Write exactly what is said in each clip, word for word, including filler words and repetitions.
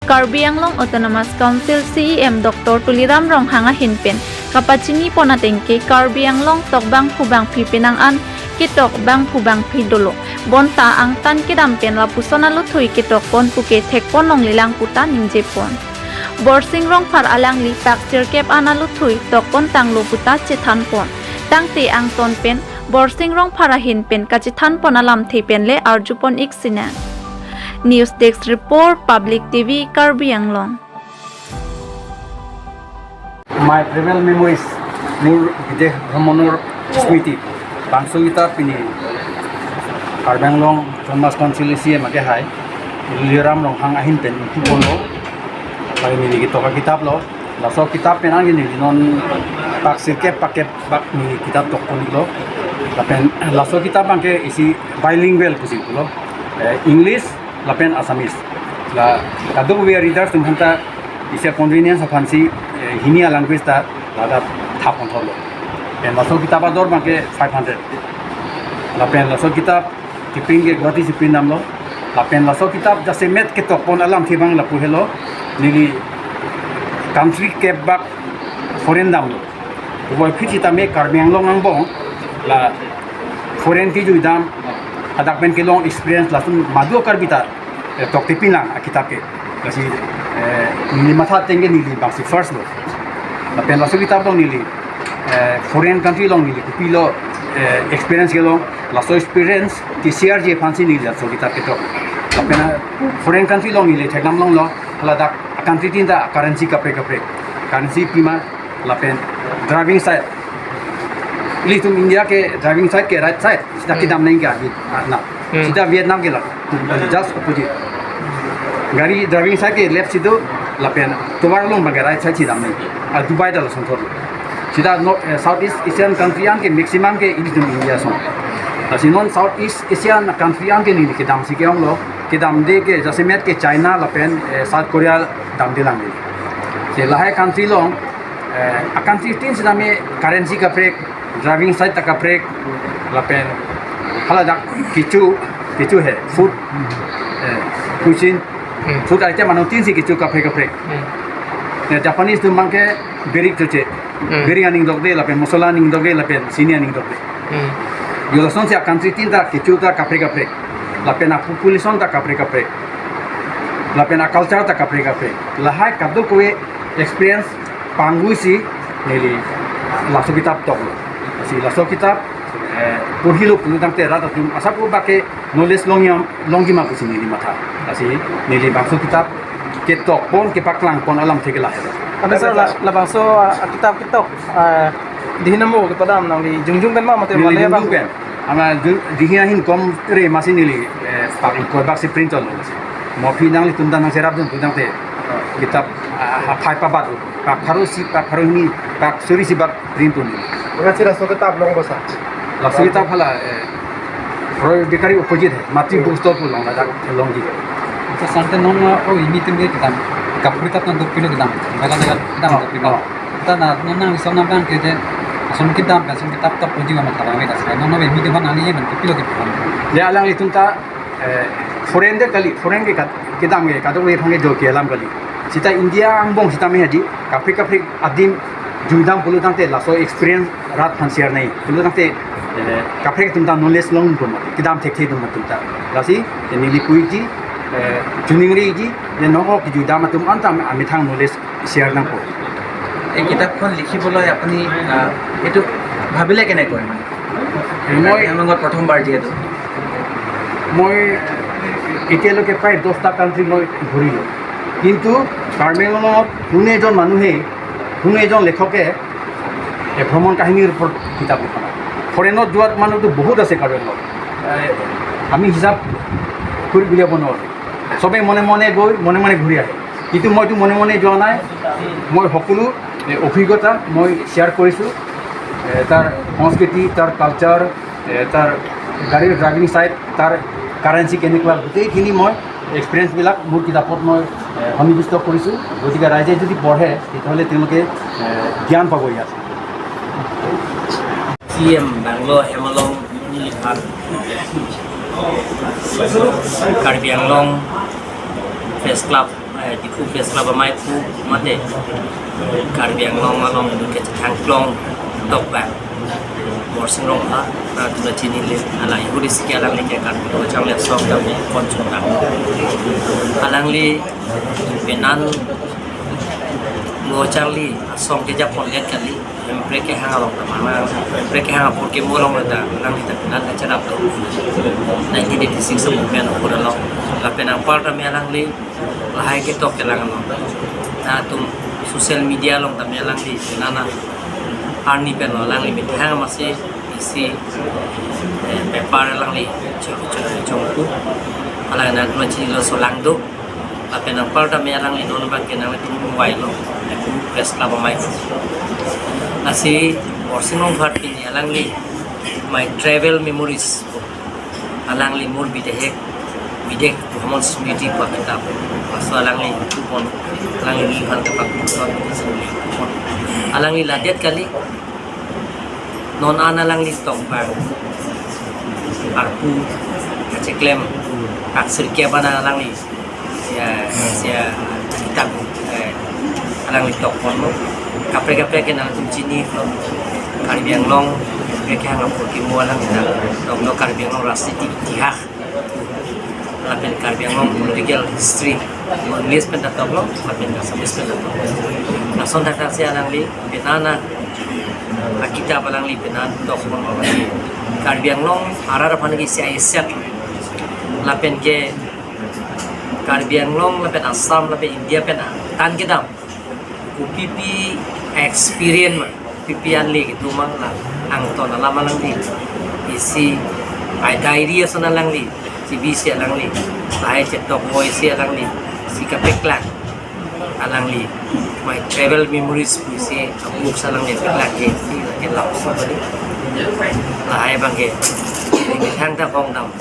Karbi Anglong Autonomous Council C E M Doctor Tuliram Ronghang ahin pen kapachini pon ateng ke Karbi Anglong tok bangphu bangphi penang an ketok bangphu bangphi dolo. Bonta angtan kedam pen lapuson aluthui ketok pon puke thek pon longlelang puta ningje pon. Borsing Rongphar alangli pak sirkep an aluthui tok pon tanglo puta chethan pon. Tangte angton pen Borsing Rongphar ahin pen kachethan pon alamthe pen le arju pon ik sinang. News Desk Report, Public T V, Karbi Anglong. My travel memories, মোৰ বিদেশ ভ্ৰমণৰ স্মৃতি। বাংচুগীতা পিনি Karbi Anglong autonomous council C M ake hai Tuliram Ronghang ahin pen itu bono, pai neli ketoka kitab lo, laso kitab pen ang neli non pak sirkep pakep bak neli kitab tok pon lo. Lapen laso kitab abangke isi bilingual pusi pulo, eh, English lapen Assamese. La kadokave readers atum aphanta isi convenience aphansi, eh, hini a language ta ladak thap pon thorlo. Pen laso kitab ador abangke five hundred. Lapen laso kitab kipring ke Guwahati si print damlo. Lapen laso kitab jasemet ketok pon alamthe abang lapu helo, neli country kep bak foreign damlo. Puvoiphit sitame Karbi Anglong angbong la foreign kejui dam, hadak pen kelong experience lason madu Karbi ta, eh, tokte pinlang akitab ke. Lasi, eh, neli matha ateng ke neli bangsi first lo. Lapen laso kitab along neli, eh, foreign country along neli kopilo, eh, experience kelong, laso experience ke-share ji aphansi neli laso kitab ketok. Lapen, eh, foreign country along neli thekdam longlo, haladak country tin ta currency kaprek kaprek. Currency pima, lapen driving side. Ilitum India ke driving side ke right side, sita kedam nangji ke agi, ah, na. Hmm. Sita Vietnam ke la, just opposite. Gari driving side ke left si do, lapen tovar along abangke right side si dam nangji. Ah, Dubai ta lason thor. Sita no, eh, Southeast Asian country an ke maximum ke ilitum India ason. Lasi non Southeast Asian country an ke neli kedamsi ke-onglo, kedamde ke jasemet ke China lapen, eh, South Korea damde lang neli. Si lahai country along, eh, a country tin sitame currency kaprek, driving side ta kaprek, lapen haladak kecho, kecho he, food, eh, cuisine, Hmm. food item anong tin si kecho kaprek kaprek. Hmm. Eh, Japanese atum abangke birik choche, Hmm. birik aning dokde, lapen masala aning dokde, lapen sini aning dokde. Hmm. Yo lasonsi a country tin ta kecho ta kaprek kaprek, lapen a population ta kaprek kaprek, lapen a culture ta kaprek kaprek. Lahai kadokave experience pangguisi neli laso kitab toklo. Si laso kitab, eh, porhilo pulo tangte rat atum asap bak ke knowledge longjima, longjima pusi neli matha. Lasi neli bangso kitab ketok pon kepaklang pon alamthe ke lahai. Ante sir, la, labangso, ah, kitab ketok, ah, dihin amo kepadam nangli jongjong pen ma mate Neli male jongjong abang? pen. Ama ju-, dihin ahin komre masi neli, eh, pak ingkoi bak si print chotlo. Mo aphi nanglitum ta nangcherapdun pu tangte kitab, ah, ah, phai pabat, pak pharo isi, pak pharo hini, pak suri isi bak print pon. Mungkin sih laso kitab longpo sir? Laso kitab hala, eh, Royal Bakery opposite hai, Matri Bookstore pu along ladak longji. Sir, ante non, oh, ilitum ke kedam, kaprek kitab non dopilo kedam, bela bela kedam dopilo. Oh. Ta na, non nangli ason abangke je, ason kedam, ason kitab tok puji ma matha abang beda sir. Non non ilitum abang nangli ye man kopilo kedam. Ya, alanglitum ta, eh, foreign de kali, foreign ke kat-, kedam ke kadokave aphan ke jo ke alam kali. Sita India angbong sitame hadi, kaprek kaprek adim jui dam pulo tangte laso experience rat aphan share nangji. Pulo tangte, eh, kaprek atum ta knowledge longpo ma, kedam thekthe atum atum ta. Lasi, eh, neli puji, eh, choningri ji, je nokok kejui dam atum anta amethang knowledge share nangpo. এই কিতাপখন লিখিবলৈ আপুনি, আহ, এইটো ভাবিলে কেনেকৈ মানে? মই কাৰ্বি আংলঙত প্ৰথমবাৰ যিহেতু। মই এতিয়ালৈকে প্ৰায় দহটা কাণ্ট্ৰি মই ঘূৰিলোঁ, কিন্তু কাৰ্বি আংলঙত কোনো এজন মানুহে, কোনো এজন লেখকে এই ভ্ৰমণ কাহিনীৰ ওপৰত কিতাপ লিখা নাই। ফৰেইনত যোৱাত মানুহতো বহুত আছে কাৰ্বি আংলঙত। এ, আমি হিচাপ কৰি উলিয়াব নোৱাৰোঁ। চবেই মনে মনে গৈ মনে মনে ঘূৰি আহে, কিন্তু মইতো মনে মনে যোৱা নাই। মই সকলো, এ, অভিজ্ঞতা মই শ্বেয়াৰ কৰিছোঁ। এ, তাৰ সংস্কৃতি, তাৰ কালচাৰ, এ, তাৰ গাড়ীৰ ড্ৰাইভিং চাইড, তাৰ কাৰেঞ্চি কেনেকুৱা, গোটেইখিনি মই এক্সপিৰিয়েঞ্চবিলাক মোৰ কিতাপত মই, এ, সন্নিৱিষ্ট কৰিছোঁ। গতিকে ৰাইজে যদি পঢ়ে, তেতিয়াহ'লে তেওঁলোকে, এ, জ্ঞান পাব ইয়াত। চি এম বাংলো হেমলং মুনি লিখাত Karbi Anglong press club Diphu Press Club amei aphu mate Karbi Anglong along dun kachethang klong tokbang Borsing Rongphar, nangtum ta chinilo, hala ihur isi ke alangli ke Karbi Lo Charli Asong dam me kon chungdam. Alangli penan Lo Charli Asong ke japon liat kali, Hemprek kehang along ta mana, Hemprek kehang apor kemo along ta alangli ta penan kacherap do. Nineteen eighty-six movement apor along, lapen anpar ta me alangli lahai ketok kelang along, nangtum social media along ta me alangli nana arni pen lo alangli methang masi isi, eh, paper alangli chong chong chongpu, alangli nangtum chinilo, laso lang do. Lapen anpar ta me alangli non abang ke nangtum mobile lo, Diphu Press Club amei. Lasi Borsing Rongphar pini alangli My Travel Memories, alangli Mur Bidehek, Bidek Bhromon Smriti pu akitap, laso alangli pupon, alangli neli aphan kapak pupon, pupon. Alangli ladet kali, non an alangli tokbang arpu kacheklem, kaksir ke bana alangli sia, sia kitap, eh, alangli tokponlo. Kaprek kaprek ke nangtum chinilo, Karbi Anglong, kaprek kehang apor kemo alangli ta toklo, Karbi Anglong rajniti itihas, lapen Karbi Anglong political history, English pen ta toklo, lapen Assamese pen ta toklo. Lason thakthaksi alangli penan akitap alangli penan tokponlo. Karbi Anglong arat aphan ke isi aisat, lapen ke Karbi Anglong lapen Assam lapen India pen tan kedam, kopipi experience ma, kopipi anle kedo ma, la angton alam alangli isi, ai diary ason alangli, si bisi alangli, lahai chetok voi si alangli si kapeklang, alangli My Travel Memories pusi books alangli peklang ke si lake laso kali. Lahai abang ke methang ta hong dam,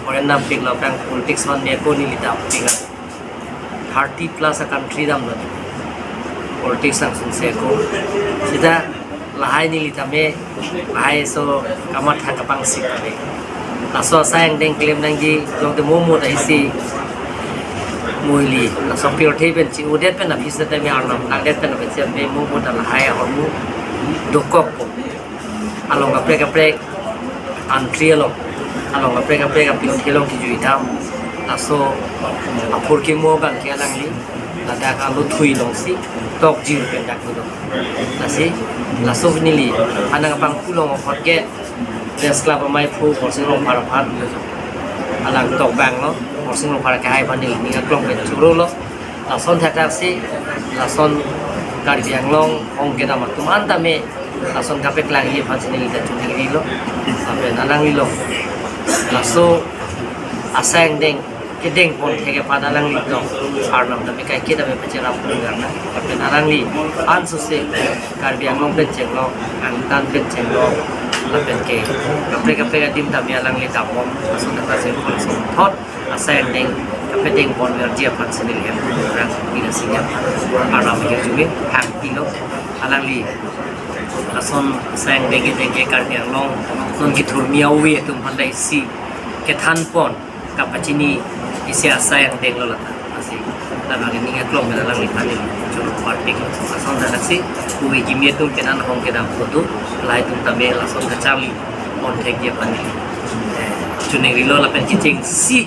foreign dam piklo, kang politics man me ko neli dam pik, thirty plus a country damlo, politics nangsun se ko. Sita lahai neli tame, lahai so kamatha kapangsi kali. Laso asai angdeng klem nangji jongte mo mo ta isi muili, laso pirthe pen chi-odet pen aphi seta me, arnam tangdet pen aphi seta me, mo mo ta lahai ahormu dokokpo. Along kaprek kaprek country along, along kaprek kaprek apirthe along kejui dam, laso apor kemo abang ke alangli ladak alothui alongsi tokjir pen dak do. Lasi laso neli anang abang pulong apot ke Press Club amei aphu Borsing Rongphar aphan alang tokbanglo, Borsing Rongphar akehai aphan neli ning aklong pen chorolo. Lason thakthaksi, lason Karbi Anglong hong kedam atum an tame lason kapeklangji aphansi neli ta choningrilo. Lapen alangli lo, laso asai angdeng kedeng pon thek aphan alangli lo, arnam tame kaiketa me pacherap pon nang. Lapen alangli ansose Karbi Anglong pen chenglok, angtan pen chenglok, lapen ke kaprek kaprek adim tame alangli damon, lason thakthaksi lason thot asai angdeng kapedeng ponverji aphansi neli hem rang ina singya aram ke jume hang pilo. Alangli lason asai angdeng kedeng ke Karbi Anglong non kethurmi awi atum aphan ta isi kethan pon, kapachini isi asai angdeng lo lata. Lasi labang ning aklong pen alangliphan neli choro parpik. Lason thakthaksi kave kimi atum kenan hong kedam kotu, lahai atum tame lason kacharli pon thekji aphan neli, eh, choningrilo. Lapen kechengsi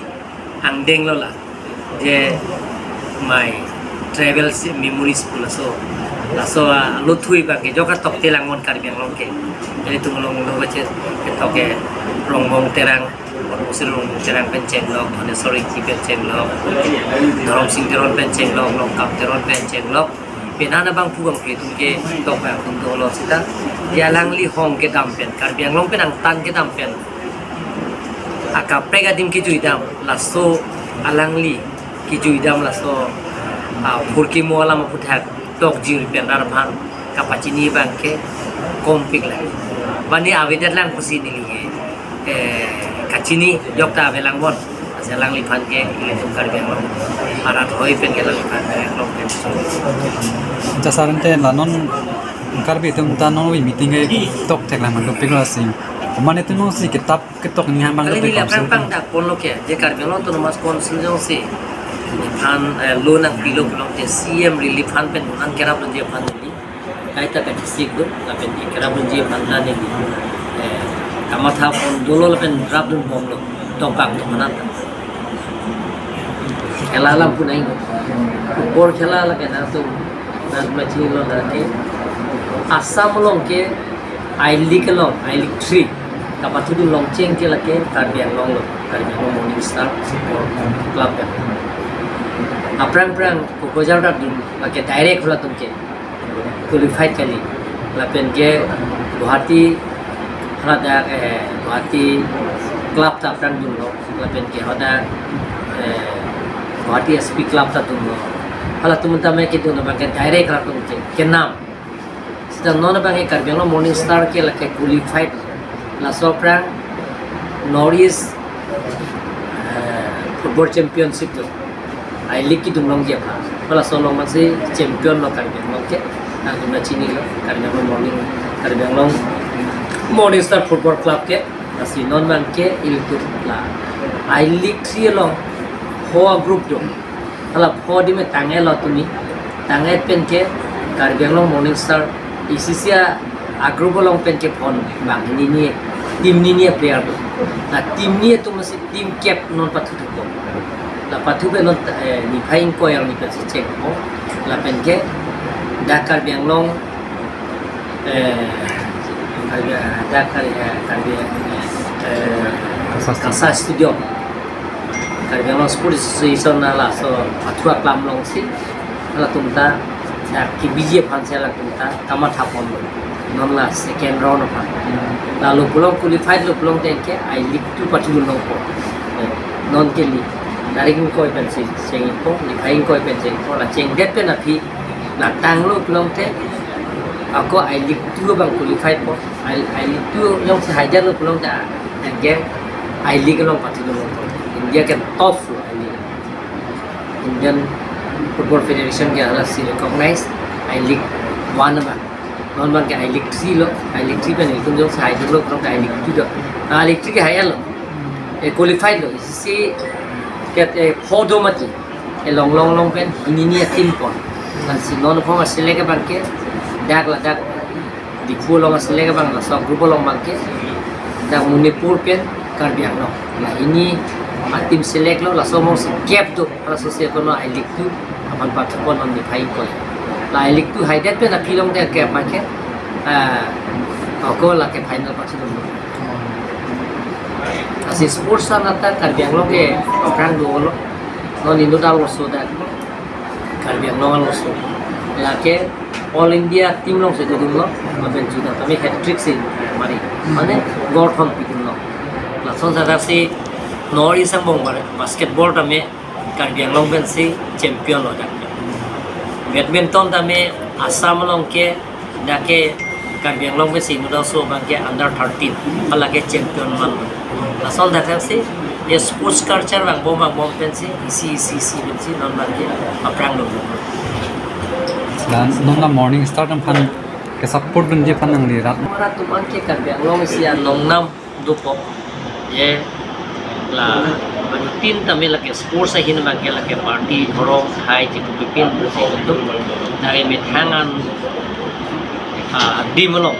angdeng lo la, je My Travel Memories pu laso, laso alothui abang ke joka tokte langnon Karbi Anglong ke. Jadi tum along lo bache ketok ke Rongbong Terang, Rongbong Terang pen chenglok, Dhaneswar Ingti pen chenglok, Dhorom Sing Teron pen chenglok, Longkam Teron pen chenglok. Penan abang pu abang ke tum ketok abang tum dolo seta, dia alangli hong kedam pen, Karbi Anglong pen angtan kedam pen akaprek adim kejui dam, laso alangli kejui dam, laso, ah, apor kemo alam aphuthak tokjir pen rat aphan kapachini abang ke kompik lang. Bani avedet lang pusi neli, eh, kachini jokta ave lang bon. Lasi alangliphan ke ilitum Karbi Anglong arat hoi pen ke alangliphan ke Anglong pen so. Jasa ante la non Karbi atum ta non wi meeting ke tok thek lang mandok pik lo si. Mane atum si kitap ketok ni hambang kali dopik neli kam aphrang sing pangdak ponlo ke, je Karbi Anglong Autonomous Council jongsi Fund, eh, loan nangpilo pulote C M relief fund pen nang kerap loji aphan neli kaita pen sik do, lapen kerap loji aphan ta neli, eh, kamatha pon dolo lapen rapdun bomlo, tongkak do manan ta. Khela alam punai, football khela lake nangtum nangmachilo lake Assam along ke I-League along, I-League three kapathudun longcheng ke lake Karbi Anglong lo, Karbi Anglong Morning Star Football Club kan. Aphrang phrang Kokrajhar ta dun, lake direct halatum ke qualified kali. Lapen ke Guwahati, hala dak, eh, Guwahati club ta aphrang dunlo. Lapen ke hadak, eh, Guwahati S P club ta dunlo. Halatum tame kedun abang ke direct halatum ke, kenam. Seta non abang ke Karbi Anglong Morning Star ke lake qualified. Laso aphrang North East, eh, Football Championship do. I-League kedun longji aphan. Halaso along masi champion lo Karbi Anglong ke. Nangtum ta chinilo, Karbi Anglong Morning, Karbi Anglong Morning Star Football Club ke. Lasi non abang ke ilitum la I-League three along pho a-group do. Hala pho adim tang-etlo tumi. Tang-et pen ke Karbi Anglong Morning Star A C C a, a-group along pen ke pho abang hini hini, team hini hini a-player do. La team hini atum masi team kep non pathu thupo. La pathu pen non, eh, niphai ingkoi arni pensi chengpo. Lapen ke dak Karbi Anglong, eh, Karbi, dak Karbi, eh, Karbi, eh, KASA Stadium. KASA Stadium. Karbi Anglong Sports Association na laso pathu aklam alongsi halatum ta dak kebiji aphansi halatum ta kamatha ponlo. Non la second round aphan. La lo pulo qualified lo pulote ke I-League two pathu longpo. Non ke li tarik ingkoi pensi chengpo, niphai ingkoi pen chengpo, la chengdet pen aphi la tanglo pulote ako I-League two abang qualified po. I, I-League two jongsi haidetlo pulote, ah, again I-League along pathu longpo. India ke top lo I-League. Indian Football Federation ke halasi recognize I-League one abang. Non abang ke I-League three lo, I-League three pen ilitum jongsi haidetlo pulote I-League two do. Ah, I-League three ke hailo. Eh, qualified lo, isi ke, eh, pho do mati. Eh, long long long pen hini hini a-team pon. Lasi non pho select abang ke dak la dak Diphu along select abang, laso group along abang ke dak Manipur pen Karbi Anglong. La hini a-team select lo, laso alongsi kep do, laso si akono I-League two aphan pathu pon non niphai ingkoi. La I-League two haidet pen aphi longte kep abang ke, ah, ako lake final pathu longlo. Lasi sports anat ta Karbi Anglong ke aphrang dolo. Non inut arloso dak Karbi Anglong arloso. Lake All India team alongsi dodunlo, lapen juda tame hat-trick si mari. Mane gol thom pidunlo. Lason sadak si North East angbong bar basketball tame Karbi Anglong pensi champion lo dak. Badminton tame Assam along ke dak ke Karbi Anglong pensi inut arloso abang ke under thirteen, hala ke champion man. Lason dak si, ye sports culture vangbom vangbom pensi, isi isi isi pensi non abang ke aphrang lo. Dan non la Morning Star atum aphan ke-support dunji aphan nangli rat. Mara atum abang ke Karbi Anglong isi along nam dopo. Ye la tin tame lake sports ahin abang ke lake party, dhorong, hai, chipu pipin, si tum. Lake methang an, ah, adim along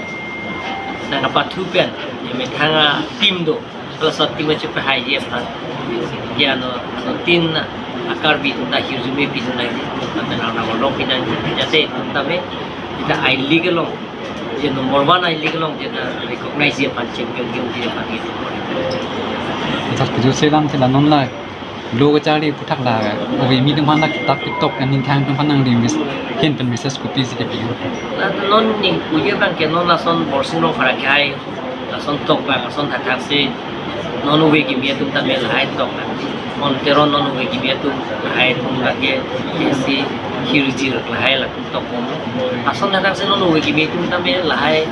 nangkapathu pen, ye methang a-team do, laso a-team achipahaiji aphan. Ye ano, ano tin a-Karbi atum ta hirjume pidun nangji, lapen arnam arlo pidun nangji, jate itum tame, ita I-League along, je number one I-League along, je ta recognize ji aphan, champion ji aphan, ye. Acha, kejut selam sila non la lo kacharli aphuthak la, ove kimi atum aphan la kitap kitok, aningthang atum aphan nangli mes-, hin pen message kopisi kepi? La non ning puji abang ke non lason Borsing Rongphar akhai, lason tok abang, lason thakthak si non ove kimi atum tame lahai tok abang. Mon Teron non ove kimi atum lahai atum lake isi hirjir lahai la tok bom. Lason thakthak si non ove kimi atum tame lahai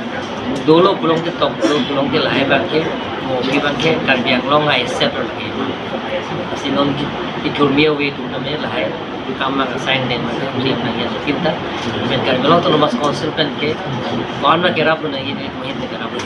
dolo pulote, tok dolo pulote lahai abang ke, mo ki abang ke Karbi Anglong a-asset lo ke. Lasi non ki, kethurmi ove atum tame lahai kam mang assign den mang ke, uji abang ya kinta. Pen Karbi Anglong Autonomous Council pen ke, kon ma kerap lo nangji, mo hin kerap lo.